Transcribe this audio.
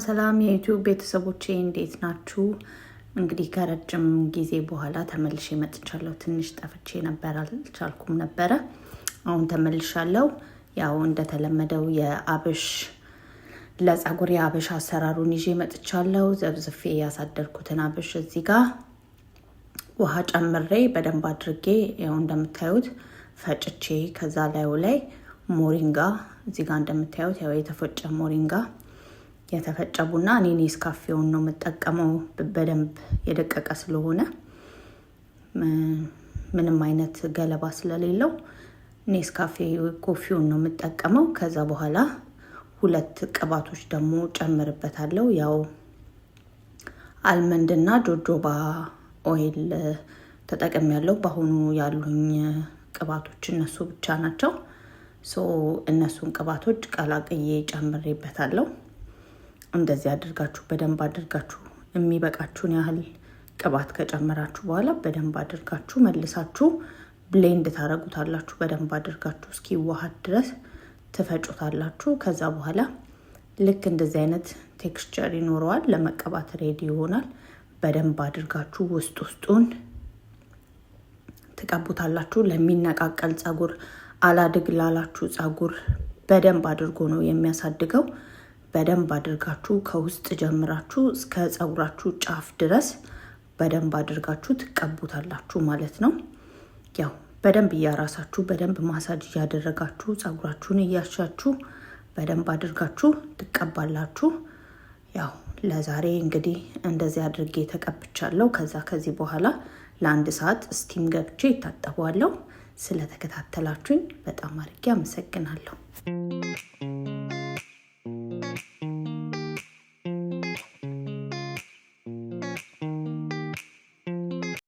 ሰላም የዩቲዩብ ቤተሰቦቼ፣ እንዴት ናችሁ? እንግዲህ ከረጅም ጊዜ በኋላ ተመልሼ መጥቻለሁ። ትንሽ ጠፍቼ ነበር፣ አልቻልኩም ነበረ። አሁን ተመልሻለሁ። ያው እንደተለመደው የአብሽ ለጸጉር የአብሽ አሰራሩን ይዤ መጥቻለሁ። ዘፍዝፌ ያሳደርኩትን አብሽ እዚህ ጋር ውሃ ጨምሬ በደንብ አድርጌ ያው እንደምታዩት ፈጭቼ፣ ከዛ ላዩ ላይ ሞሪንጋ፣ እዚህ ጋር እንደምታዩት ያው የተፈጨ ሞሪንጋ፣ የተፈጨ ቡና። እኔ ኔስካፌውን ነው የምጠቀመው። በደንብ የደቀቀ ስለሆነ፣ ምንም አይነት ገለባ ስለሌለው ኔስካፌ coffee ውን ነው የምጠቀመው። ከዛ በኋላ ሁለት ቅባቶች ደግሞ ጨምርበታለሁ። ያው almond እና jojoba oil ተጠቅሜያለሁ። በአሁኑ ያሉኝ ቅባቶች እነሱ ብቻ ናቸው። So እነሱን ቅባቶች ቀላቅዬ ጨምሬበታለሁ። እንደዚህ አድርጋችሁ በደንብ አድርጋችሁ የሚበቃችሁን ያህል ቅባት ከጨመራችሁ በኋላ በደንብ አድርጋችሁ መልሳችሁ blend ታረጉታላችሁ። በደንብ አድርጋችሁ እስኪዋሃድ ድረስ ትፈጩታላችሁ። ከዛ በኋላ ልክ እንደዚህ አይነት texture ይኖረዋል። ለመቀባት ready ይሆናል። በደንብ አድርጋችሁ ውስጥ ውስጡን ትቀቡታላችሁ። ለሚነቃቀል ጸጉር፣ አላድግ ላላችሁ ጸጉር በደንብ አድርጎ ነው የሚያሳድገው። በደንብ አድርጋችሁ ከውስጥ ጀምራችሁ እስከ ጸጉራችሁ ጫፍ ድረስ በደንብ አድርጋችሁ ትቀቡታላችሁ ማለት ነው። ያው በደንብ እያራሳችሁ፣ በደንብ ማሳጅ እያደረጋችሁ፣ ጸጉራችሁን እያሻችሁ በደንብ አድርጋችሁ ትቀባላችሁ። ያው ለዛሬ እንግዲህ እንደዚህ አድርጌ ተቀብቻለሁ። ከዛ ከዚህ በኋላ ለአንድ ሰዓት steam ገብቼ ይታጠበዋለሁ። ስለተከታተላችሁኝ በጣም አድርጌ አመሰግናለሁ።